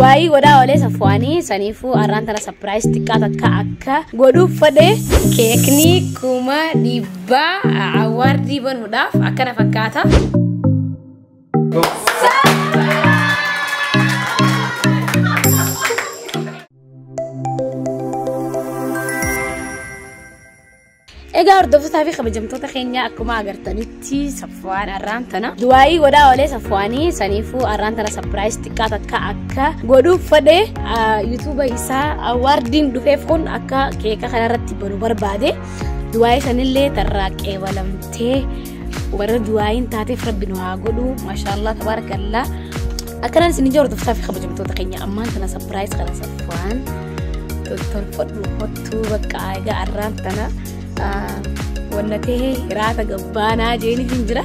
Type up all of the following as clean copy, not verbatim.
Du'aayii godhaa oolee Safwaanii saniifuu arraan tana surprise xiqqaa takka akka godhuuf fedhe keekni 100,000 awwaardii banuudhaaf akkana fakkaata. Egaa hordoftootaa fi kabajamtoota keenya akkuma agartanitti Safwaan arraan tana du'aayii godhaa oolee Safwaanii saniifuu arraan tana surprise xiqqaa takka akka godhuuf fedhe yuutuuba isaa awwaardiin dhufeef kun akka keeka kanarratti banu barbaade du'aayii sanillee tarraa qeebalamtee warra du'aayiin taateef rabbi nu haa godhu maashaallah tabaarakallaa akkanaan isin ija hordoftotaa fi kabajamtoota keenya ammaan tana surprise kana Safwaan tolfadhu kottuu bakka egaa arraan tana wanna ta'e hiraata gabbaanaa jeeniif hin jira.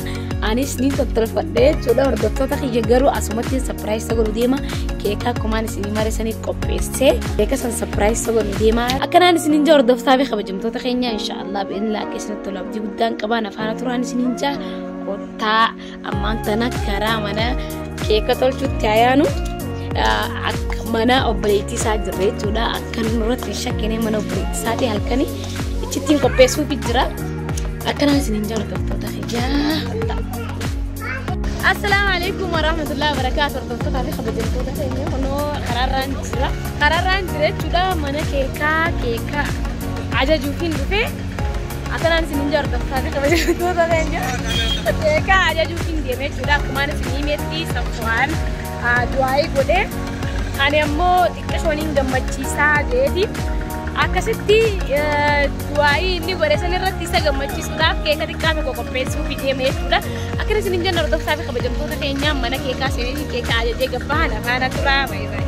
Anis ni tottolfadhe jechuudha hordoftoota kiyya garuu asumatti surprise godhu deema keeka akkumaan isin mare saniif qopheessee keeka san surprise godhu deema. Akkanaan isin hin jira hordoftotaa fi kabajamtoota keenya inshaallah bi'inillah akka isinitti tolu abdii guddaan qabaan afaana turaan isin hin jira. Kottaa ammaan tana karaa mana keeka tolchuutti ayaanu. Akka mana obboleettii isaa jirre jechuudha. Akka nurratti hin shakkine mana obboleettii isaatii halkanii ichittiin qopheessuuf jira. Akkanaan isin hin jira hordoftoota kiyyaa. Assalaamu alaikum warahmatullahi wabarakaatuh. Hordoftoota fi kabajamtoota keenya kunoo karaarraan jira. Karaarraan jira jechuudha mana keekaa keekaa ajajuuf hin dhufe. Akkanaan isin hin jira hordoftoota fi kabajamtoota keenya. Keekaa ajajuuf hin deeme jechuudha. Akkumaan isin himetti Safwaan du'aayii godhee ani ammoo xiqqashooniin gammachiisaa jeeti. Akkasitti du'aayii inni godhe san irratti isa gammachiisuudhaaf keeka xiqqaa tokko qopheessuuf deeme jechuudha. Akkana isin hin jenna hordoftoota fi kabajamtoota keenya mana keekaa seenee keeka ajajee gabbahan afaana turaa baay'ee.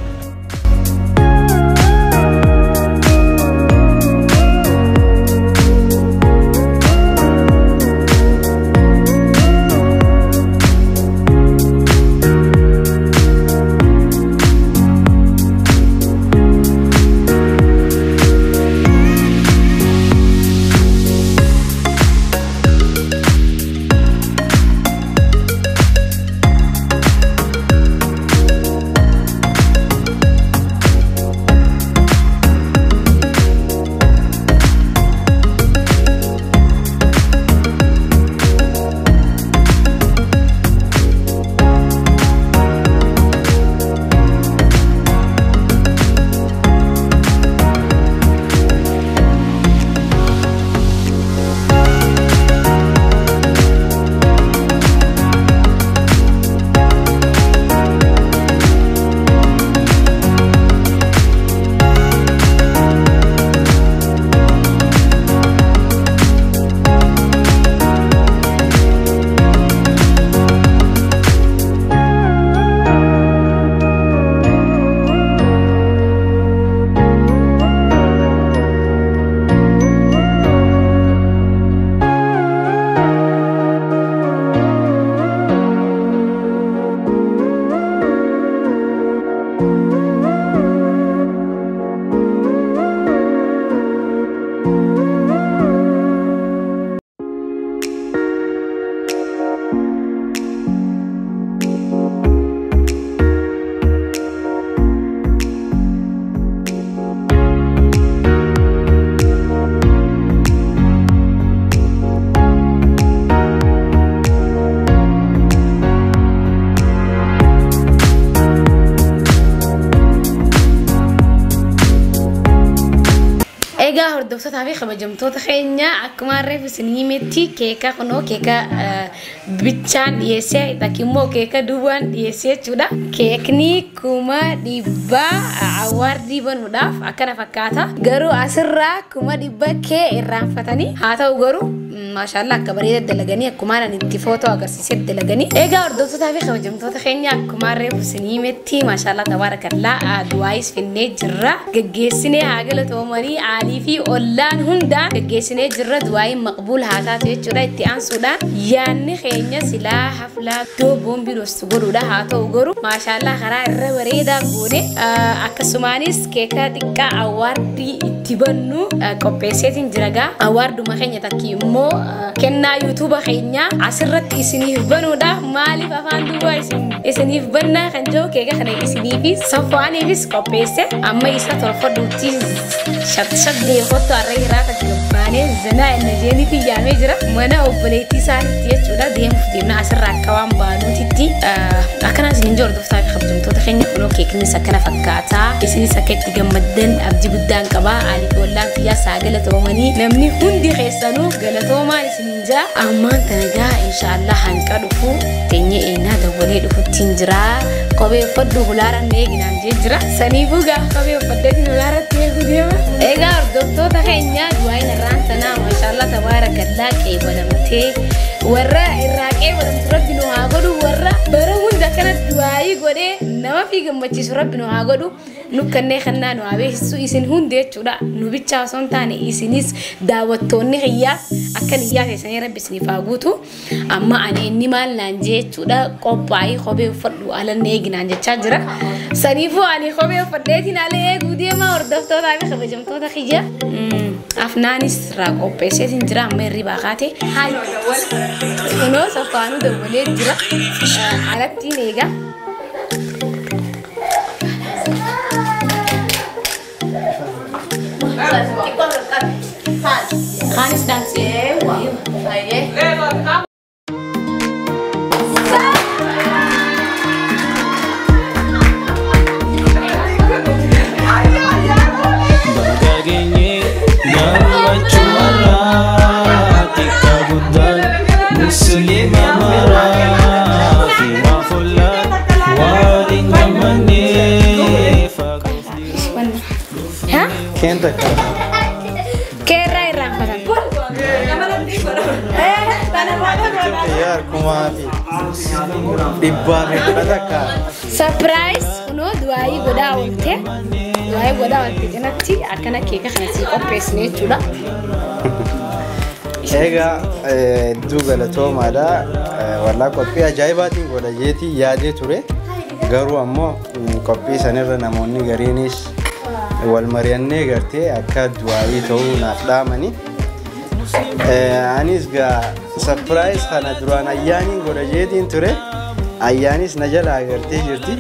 Egaa hordoftootaa fi kabajamtoota keenya akkuma reefu isin himetti keeka kunoo keeka bichaan dhiyeessee takki immoo keeka duwwaan dhiyeessee jechuudha. Keekni 100,000 awwaardii banuudhaaf akkana fakkaata. Garuu asirraa 100,000 kee irraanfatanii haa ta'u garuu maashaallah akka bareeda dalaganii akkumaan ani itti footoo agarsiisee dalaganii. Egaa hordoftootaa fi kabajamtoota keenya akkuma reefu isin himetti maashaallah tabaarakallaa du'aayis finnee jirra. Geggeessinee haa galatoomanii aalii fi ollaan hundaan geggeessinee jirra du'aayin maqbuul haa taatu jechuudha. Itti aansuudhaan yaanni keenya silaa haflaa iddoo boombii dhostu godhuudha haa ta'u garuu maashaallah karaa irra bareedaa goone akkasumaanis keeka xiqqaa awwaardii itti bannu qopheesseetiin jira gaa awwaarduma keenya takki immoo Ammoo kennaa yuutuuba keenyaa asirratti isiniif banuudhaaf maaliif afaan duwwaa isiniif bannaa kan jiru keeka kana isiniifi Safwaaniifis qopheesse. Amma isa tolfadhuutti shaddee kottu har'a hiraata gabbaanee zanaa inni jeeniifi yaamee jira. Mana obboleettii isaaniitti jechuudha deemuuf deemna asirraa akka waan baanuutitti. Akkanaa isiniin jiru hordoftaa fi kabajamtoota keenya kunoo keeknis akkana fakkaataa. Isinis akka itti gammaddan abdii guddaan qaba. Ani fi wallaan kiyyaa saa galatoomanii namni hundi keessanuu galatoomaan isiniin jira. Ammaan tana gaa inshaallah hanqa dhufu teenyee eenyaa dawwalee dhufuttiin jira. Kophee uffadhu hulaaran eeginaan jee jira. Saniifuu gaa kophee uffadheetiin hulaaratti eeguu deema. Egaa hordoftoota keenya du'aayin irraan tanaa maashaallah tabaarakallaa qeebalamtee warra irraa qeebalamtu rabbi nu haa godhu warra bara hunda akkana du'aayii godhee nama fi gammachiisu rabbi nu haa godhu nu kannee kannaa nu haa beeksisu isin hundi jechuudha nu bichaa osoo hin taane isinis daawwattoonni kiyyaas akka niyyaa keessanii rabbi isiniif haa guutu. Amma ani inni maal naan jee jechuudha qophaa'ii kophee uffadhu alanne eeginaan jechaa jira. Saniifuu ani kophee uffadheetiin ala eeguu deema hordoftootaa fi kabajamtoota kiyya. Afnaanis irraa qopheesseetiin jira amma hirribaa kaate. Kunoo Safwaanuu dawwalee jira. Alattiin eega. Kaanis dhaamsee. Bakka geenye gammachuu har'aa xiqqaa guddaan musliima maraa fi waan fuullaan waliin gammannee fagoof Ha? Keen takka. Keerraa irraanfatan. Yaar kumaa fi dhibbaa fi kudha takka. Surprise kunoo du'aayii godhaa oolte. Du'aayii godhaa oolte kanatti akkana keeka kana sii qopheessine jechuudha. Egaa hedduu galatoomaadha. Wallaa qophii ajaa'ibaatiin godha jeetii yaadee ture. Garuu ammoo qophii sanirra namoonni gariinis wal mari'annee gartee akka du'aayii ta'uu naaf dhaamani. Anis gaa surprise kana duraan ayyaaniin godha jeetiin ture. Ayyaanis na jalaa agartee jirti.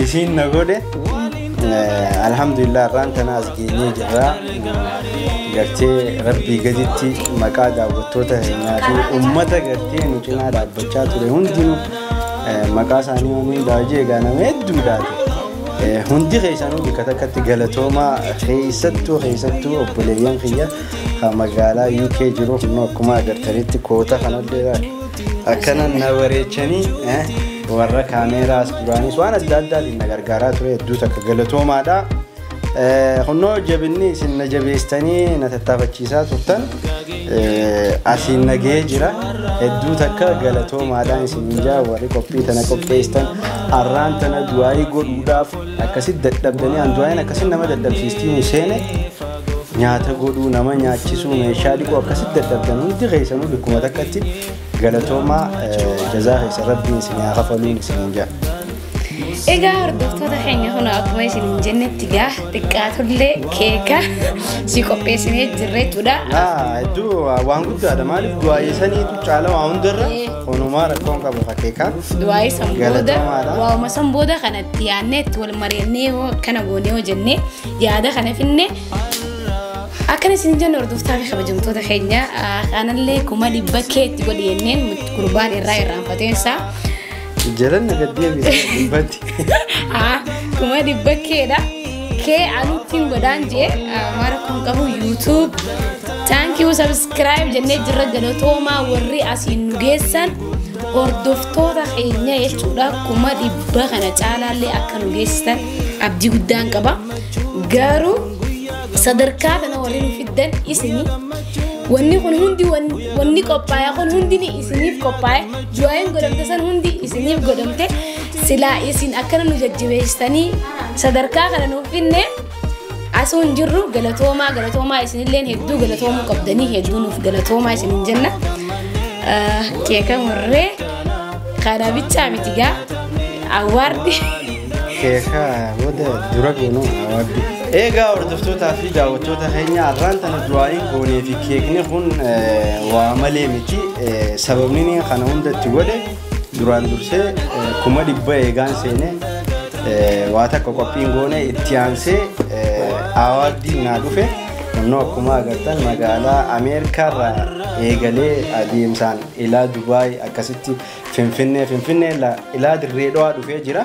Isiin na godhe. Alhamdulillah irraan tana as geenyee jirra. Gartee rabbii gaditti maqaa daawwattoota keenyaa fi uummata gartee nu cinaa dhaabbachaa ture hundinuu maqaa isaanii waan daajee egaa nama hedduudhaati. Hundi keessanuu bakka takkatti galatoomaa keessattuu obboleeyyan kiyya kan magaalaa UK jiru kunoo akkuma agartanitti koota kanallee akkana na bareechanii warra kaameeraas duraanis waan adda addaatiin na gargaaraa ture hedduu takka galatoomaadha. Kunoo jabinni isin na jabeessitanii na tattaafachiisaa turtan asiin na gahee jira. Hedduu takka galatoomaadhaan isin jaa warri qophii tana qopheessitan har'aan tana du'aayii godhuudhaaf akkasitti dadhabdanii an du'aayiin akkasitti nama dadhabsiistii hin seene nyaata godhuu nama nyaachisuu meeshaa dhiquu akkasitti dadhabdan hundi keessanuu bakkuma takkatti galatoomaa jazaa keessa rabbiin isin haa kafaluun isin jaa. Egaa hordoftoota keenya kun akkuma isin hin jennetti gaa xiqqaatullee keeka si qopheessinee jirra jechuudha. Hedduu waan guddaadha maaliif du'aayii saniitu caala waa hundarra kunumaa rakkoon qabu fakkeekaa. Du'aayii san booda Galatoomaadha. waa'uma san booda kanatti yaadnee itti wal mari'annee hoo akkana goonee hoo jennee yaada kana finne akkana isin jennu hordoftaa fi kabajamtoota keenya kanallee 100,000 keetti godhi jenneen gurbaan irraa irraanfateensaa. Jalan na gaddee dhibbatti. 100,000 keedha. Kee anuttiin godhaan jee mara kun qabu YouTube. Thank you subscribe jennee jirra galatoomaa warri asiin nu geessan hordoftoota keenya jechuudha 100,000 kana caalaallee akka nu geessisan abdii guddaan qaba. Garuu sadarkaa kana warri nu fiddan isini wanni kun hundi wanni qophaa'e kun hundi ni isiniif qophaa'e du'aayin godhamte san hundi isiniif godhamte silaa isin akkana nu jajjabeessitanii sadarkaa kana nuuf finne asuu hin jirru galatoomaa galatoomaa isinilleen hedduu galatoomuu qabdanii hedduu nuuf galatoomaa isinin jenna. Keeka murree kana bichaa miti gaa awwaardi. Keeka booda dura goonuu awwaardi. Egaa hordoftootaa fi daawwattoota keenya har'aan tana du'aayin goonee fi keekni kun waa malee miti. Sababni inni kana hunda itti godhe duraan dursee 100,000 eegaan seenee waa takka qophiin goone itti aansee award naa dhufe. Kunnoo akkuma agartan magaalaa Ameerikaarraa eegalee adeemsaan ilaa Dubaay akkasitti Finfinnee ilaa Dirree Dhawaa dhufee jira.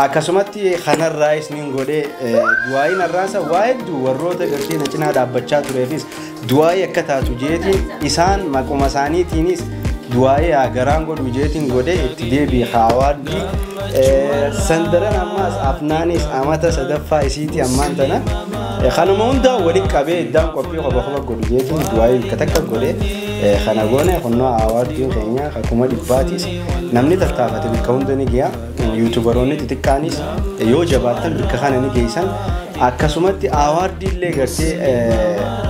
Akkasumatti kanarraayis niin godhee du'aayin har'aansa waa hedduu warroota gartee na cinaa dhaabbachaa tureefis du'aayii akka taatu jeetiin isaan maquma isaaniitiinis du'aayii garaan godhu jeetiin godhee itti deebi'e award sandaran ammaas afnaanis amata sadaffaa isiitii ammaan tana kanuma hundaa walitti qabee iddaan qophii qofa qofa godhu jeetiin du'aayii bakka takka godhee kana goone kunnoo awardiin keenya 100,000 namni tattaafate bakka hunda ni geeya. YouTuberoonni xixiqqaanis yoo jabaattan bakka kana ni geessan. Akkasumatti award illee gartee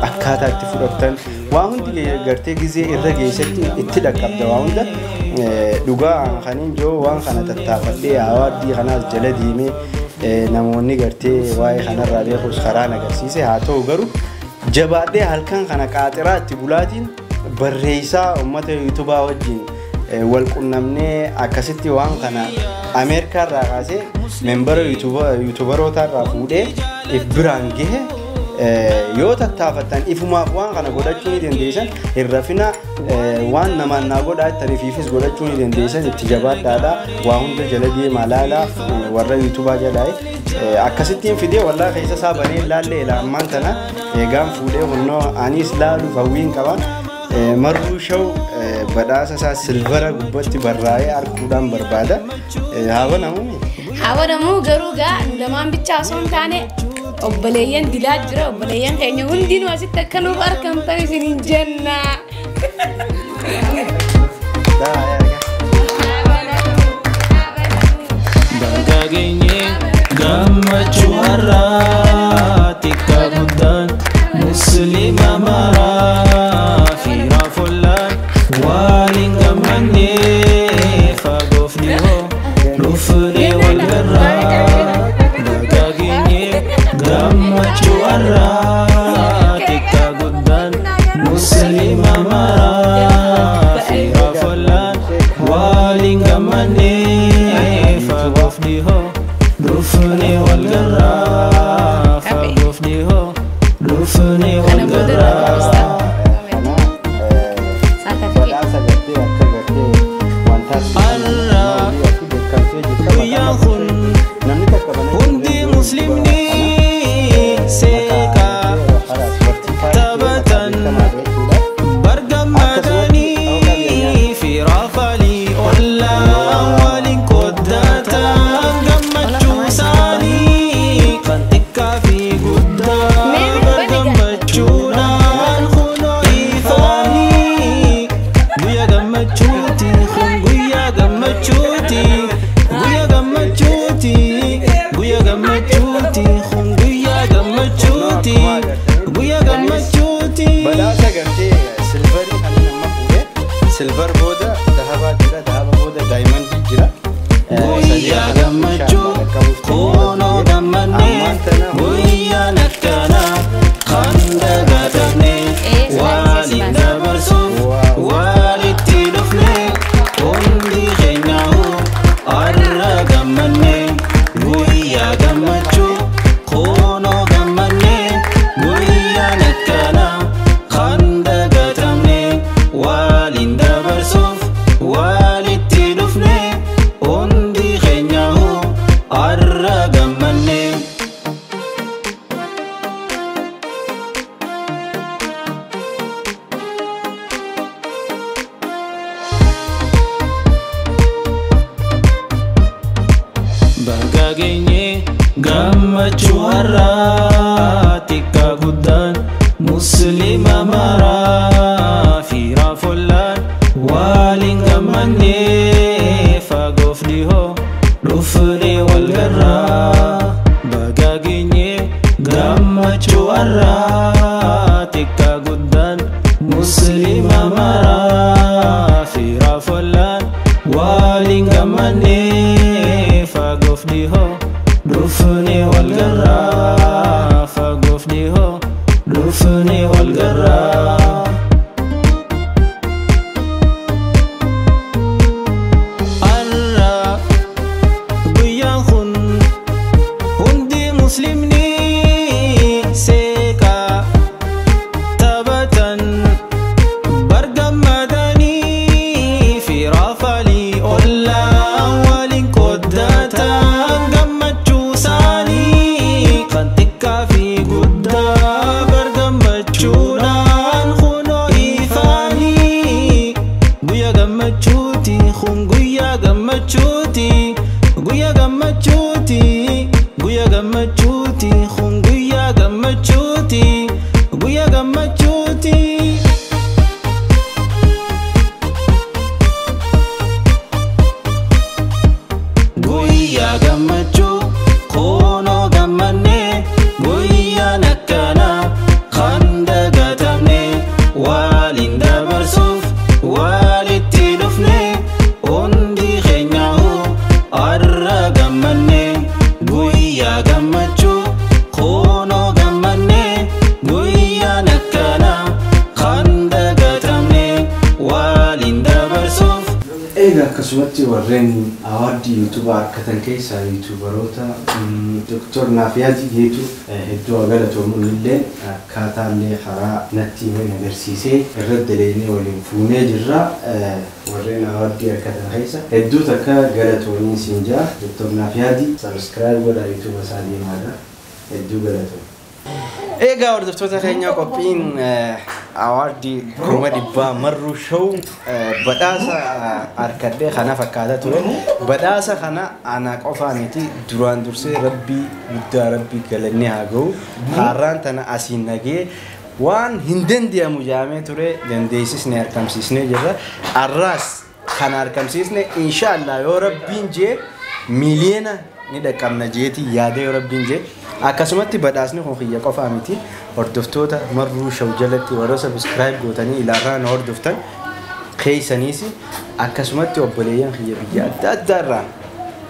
akkaataa itti fudhattan waa hundi gartee gizee irra geessatti itti dhaqqabda waa hunda dhugaa kaniin joo waan kana tattaafadhee award kanaas jala deemee namoonni gartee waa'ee kanarraa beekus karaa agarsiise haa ta'u garuu jabaadhee halkan kana qaaxiraa itti bulaatiin barreessaa uummata yuutubaa wajjin wal qunnamnee akkasitti waan kana Ameerikaarraa kaasee membara yuutubarootaarraa fuudhee if biraan gahe yoo tattaafattan ifumaaf waan kana godhachuu ni dandeessan hin rafina waan namaan naa godhaa jettaniifis godhachuu ni dandeessan itti jabaadhaadha waa hunda jala deemaa laalaa warra yuutubaa jalaaye akkasittiin fidee wallaa keessa isaa banee laallee ila ammaan tana eegaan fuudhee hunnoo anis laaluuf hawwiin qaba. Marruu Show badhaasa isaa silvara gubbatti barraa'ee arguudhaan barbaada. Haa banamu. Haa banamu garuu gaa nu lamaan bichaa osoo hin taane obboleeyyan dilaa jira obboleeyyan keenya hundinuu asitti akka nuuf argamtan isiniin jenna. Bakka geenye gammachuu har'aa xiqqaa guddaan musliima maraa firaa follaan waliin gammannee fagoof dhihoo dhufnee wal garraa. Bakka geenye gammachuu har'aa xiqqaa guddaan musliima maraa firaa follaan waliin gammannee fagoof dhihoo dhufnee wal garraa. Fagoof dhihoo dhufnee wal garraa. Badhaasa gartee akka gartee wantaatti Guyyaan kun namni takka banee hundi muslimni seeqaa taphatan bargammadanii firaafalii ollaa waliin qoddatan gammachuu isaanii kan xiqqaa fi guddaa bargammachuudhaan kunoo ifaanii guyyaa gammachuuti kun guyyaa gammachuuti guyyaa gammachuuti guyyaa gammachuuti kun guyyaa gammachuuti guyyaa gammachuuti. Badhaasa gartee silvarii kan nama fuudhee silvar booda dahabaa jira dahaba booda daayimandii jira. Guyyaa gammachuu kunoo gammannee guyyaan akkanaa kan dagatamne waliin dabarsuuf walitti dhufne hundi keenyaa'u har'a gammanne guyyaa gammachuu kunoo gammanne guyyaan akkanaa kan dagatamne waliin dabarsuuf walitti dhufne hundi keenyaa'u har'a gammanne. Bakka geenye gammachuu har'aa xiqqaa guddaan musliima maraa firaa follaan waliin gammannee fagoof dhihoo dhufnee wal garraa. Bakka geenye gammachuu har'aa xiqqaa guddaan musliima maraa firaa follaan waliin gammannee fagoof dhihoo dhufnee wal garraa. Gammachuuti kun guyyaa gammachuuti guyyaa gammachuuti guyyaa gammachuuti kun guyyaa gammachuuti guyyaa gammachuuti. Guyyaa gammachuu kunoo gammannee guyyaan akkanaa kan dagatamne waliin dabarsuuf walitti dhufne hundi keenyaa'u har'a gammannee guyyaa gammachuu kunoo gammannee guyyaan akkanaa kan dagatamne waliin dabarsuuf. Egaa akkasumatti warreen award yuutuubaa argatan keessaa yuutuubaroota Dr. Naafiyaati Geetuu hedduu galatoomuun illee akkaataa illee karaa natti himeen agarsiisee irratti daleellee waliin fuunee jirra. Warreen award argatan keessa hedduu takka galatoomii siin jaa Dr. Naafiyaati subscribe godhaa yuutuuba isaa deemaadha. Hedduu galatoomii. Egaa hordoftoota keenya qophiin award 100,000 Marruu Show badhaasa harkadhee kana fakkaata ture. Badhaasa kana ana qofaa miti duraan dursee rabbii guddaa rabbii galannee haa ga'u. Har'aan tana asiin nagee waan hin danda'amu jaamee ture dandeessisne harkamsiisnee jirra. Har'aas kana harkamsiisne inshaallah yoo rabbiin jee miliyoona ni dhaqqabna jeetii yaada yoo rabbiin jee. Akkasumatti badhaasni kun kiyya qofaa miti hordoftoota Marruu Show jalatti warra subscribe gootanii ilaalaa na hordoftan keessaniis akkasumatti obboleeyyan kiyya biyya adda addaa irraa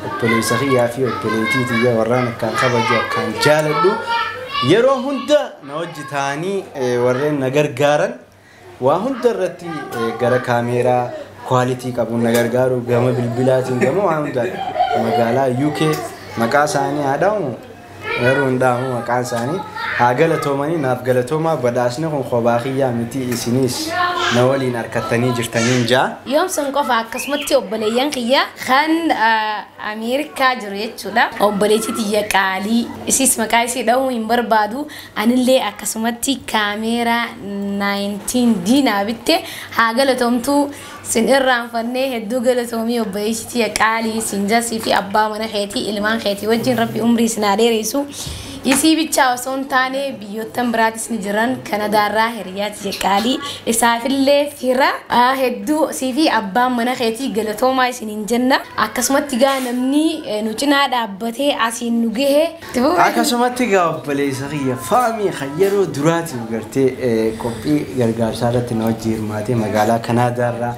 obboleessa kiyyaa fi obboleettii tiyya warraan akkaan kabaju akkaan jaaladhu yeroo hunda na wajji ta'anii warreen na gargaaran waa hunda irratti gara kaameeraa quality qabuun na gargaaru gama bilbilaatiin gama waan hundaa magaalaa UK maqaa isaanii haa dha'amu yeroo hundaa'u maqaan isaanii haa galatoomanii naaf galatoomaa badhaasni kun kophaa kiyyaa miti isinis na waliin harkattanii jirtaniin jaa. Yoom sun qofa akkasumatti obboleeyyan kiyya kan Ameerikaa jiru jechuudha. Obboleettii tiyya qaalii isiis maqaa isii dha'uu hin barbaadu. Anillee akkasumatti kaameeraa 19D naa bitte haa galatoomtuu sin irraanfannee hedduu galatoomii obboleettii tiyya qaalii sin jasii fi abbaa mana keetii ilmaan keetii wajjin rabbi umrii sin haa dheeressu. Isii bichaa osoo hin taane biyyoottan biraatis ni jiran Kanadaarraa hiriyaa tiyya qaalii isaafillee fira hedduu sii fi abbaan mana keetii galatoomaa isiniin jenna. Akkasumatti gaa namni nu cinaa dhaabbatee asiin nu gahe. Akkasumatti gaa obboleessa kiyya faamii kan yeroo duraatiif gartee qophii gargaarsaa irratti na wajji hirmaatee magaalaa Kanaadaarraa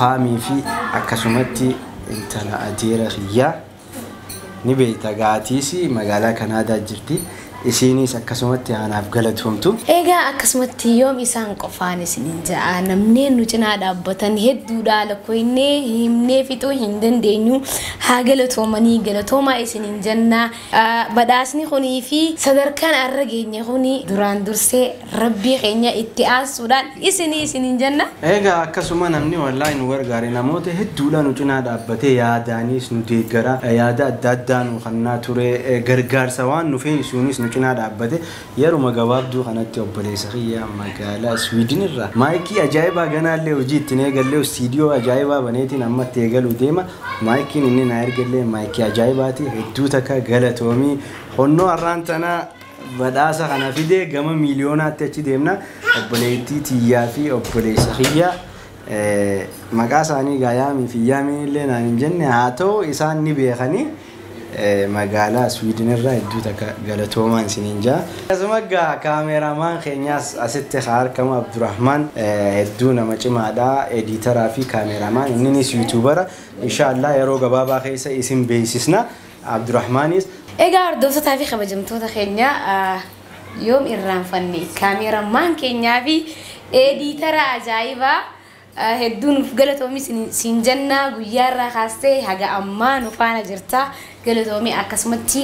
faamii fi akkasumatti intala adeera kiyyaa ni beekta gaatiis magaalaa Kanaadaa jirti. Isiinis akkasumatti aanaaf galatoomtu. Egaa akkasumatti yoom isaan qofaan isiniin ja'a namni nu cinaa dhaabbatan hedduudha lakkoofnee himnee fixuu hin dandeenyu haa galatoomanii galatoomaa isiniin jenna. Badhaasni kunii fi sadarkaan har'a geenye kuni duraan dursee rabbii keenya itti aansuudhaan isinii isiniin jenna. Egaa akkasuma namni wallaahi nu gargaare namoota hedduudha nu cinaa dhaabbatee yaadaanis nu deeggara yaada adda addaa nu kennaa ture gargaarsa waan nu feensuunis nu cinaa dhaabbate yeruma gabaabduu kanatti obboleessa kiyya magaalaa Swiidin irraa maayikii ajaa'ibaa ganaallee hojii ittiin eegallee istiidiyoo ajaa'ibaa baneetiin amma itti eegaluu deema maayikiin inni na ergallee maayikii ajaa'ibaati hedduu takka galatoomii honnoo har'aan tana badhaasa kana fidee gama miiliyoonaatti achi deemna obboleettii tiyyaa fi obboleessa kiyya maqaa isaanii gaayaamii fi yaamiin illee naan hin jenne haa ta'u isaan ni beekanii magaalaa Swiidin irraa hedduu takka galatoomaan isiniin jaa. Akkasuma gaa kaameramaan keenyaas asitti haa argamu Abdurrahman hedduu nama cimaadha editaraa fi kaameramaan inninis yuutuubara inshaallah yeroo gabaabaa keessa isin beeksisna Abdurrahmanis. Egaa hordoftootaa fi kabajamtoota keenya yoom irraanfanne kaameramaan keenyaa fi editara ajaa'ibaa hedduu nuuf galatoomii siin jenna guyyaa irraa kaastee haga ammaa nu faana jirta galatoomii akkasumatti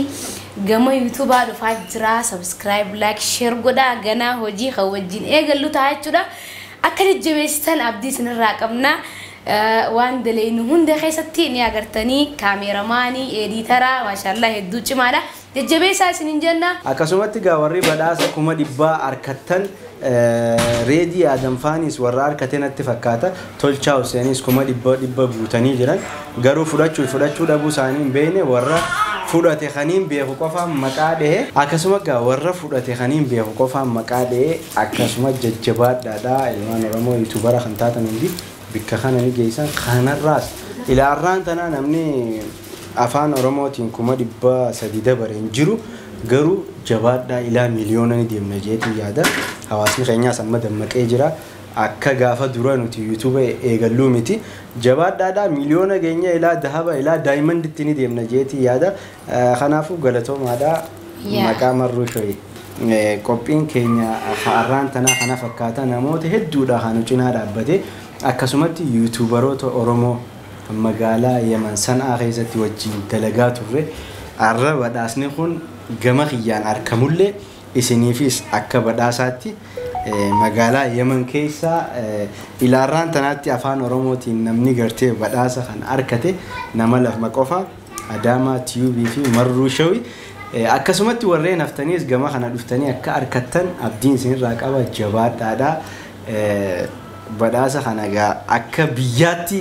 gama yuutuubaa dhufaa jira subscribe like share godhaa ganaa hojii kan wajjin eegallu ta'a jechuudha akka jajjabeessitan abdii isinirraa qabna waan daleenu hunda keessatti ni agartanii kaameeramaanii editaraa maashaallah hedduu cimaadha jajjabeessaa isiniin jenna. Akkasumatti gaa warri badhaasa 100,000 harkattan Reedii Adam Faanis warra harkate natti fakkaata. Tolchaa Huseenis 100,000 guutanii jiran. Garuu fudhachuu dhabuu isaanii hin beekne warra fudhate kaniin beeku qofaan maqaa dhahee akkasuma gaa warra fudhate kaniin beeku qofaan maqaa dhahee akkasuma jajjabaadhaadha ilmaan Oromoo yuutuubara kan taatan hundi bikka kana ni geessan kanarraas ilaarraan tanaa namni afaan Oromootiin 300,000 dabare hin jiru garuu jabaadhaa ilaa miliyoona ni deemna jeetiin yaada hawaasni keenyaas amma dammaqee jira. Akka gaafa dura nuti yuutuuba eegalluu miti jabaadhaadhaa miliyoona keenya ilaa dahaba ilaa daayimanditti ni deemna jeetii yaada kanaafuu galatoomaadhaa maqaa Marruu Shoyi qophiin keenya har'aan tanaa kana fakkaata namoota hedduudha kan cinaa dhaabbate akkasumatti yuutuubaroota Oromoo magaalaa Yemen San'aa keessatti wajjin dalagaa turre har'a badhaasni kun gama kiyyaan argamullee isiniifis akka badhaasaatti magaalaa Yemen keessa ilaarraan tanaatti afaan Oromootiin namni gartee badhaasa kan argate nama lama qofa Adaamaa Tiyuubii fi Marruu Shoyi akkasumatti warreen haftaniis gama kana dhuftanii akka argattan abdiin isinirraa qaba jabaadhaadha badhaasa kana egaa akka biyyaatti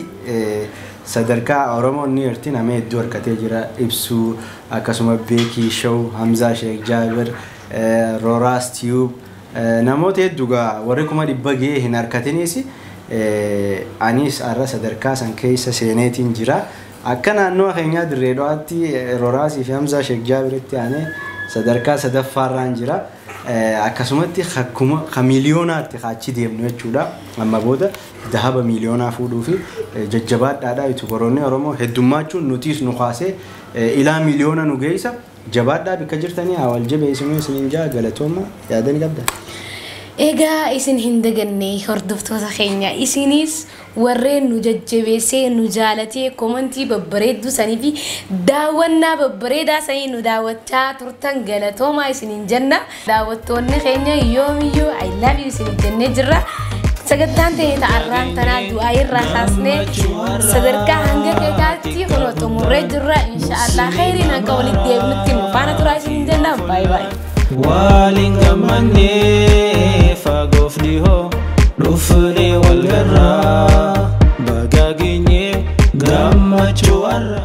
sadarkaa Oromoon ni jirti nama hedduu argatee jira ibsuu akkasuma Beekii Show Hamzaa Sheekh Jaabir Rooraas Tiyuub namoota hedduu gaa warri 100,000 gahee hin harkatinis anis har'a sadarkaa san keessa seeneetiin jira. Akka naannoo keenyaa Dirree Dhawaatti Rooraasii fi Hamzaa Sheekh Jaabiritti aanee sadarkaa sadaffaarraan jira. Akkasumatti akkuma miiliyoonaatti achi deemnu jechuudha. Amma booda dahaba miiliyoonaa fuudhuu fi jajjabaadhaadha yuutuubaroonni Oromoo heddummachuun nutiis nu kaasee ilaa miiliyoona nu geessa. Jabaadhaa bikka jirtanii haa wal jabeessinuu isiniin jaa galatooma yaadanii qabda. Egaa isin hin daganne hordoftoota keenya isinis warreen nu jajjabeessee nu jaalatee komantii babbareedduu sanii fi daawwannaa babbareedaa sanii nu daawwachaa turtan galatoomaa isiniin jenna. Daawwattoonni keenya yoomiyyuu I love you isiniin jennee jirra. Sagantaan ta'e ta'arraan tanaa du'aa irraa kaasnee sadarkaa hanga keekaatti kunoo xumurree jirra. Inshaallah khayriin akka walitti deebinutti nu faana turaa isiniin jenna. Baay'ee baay'ee. Waliin gammannee fagoof dhihoo dhufnee wal garraa baga geenyee gammachuu har'a.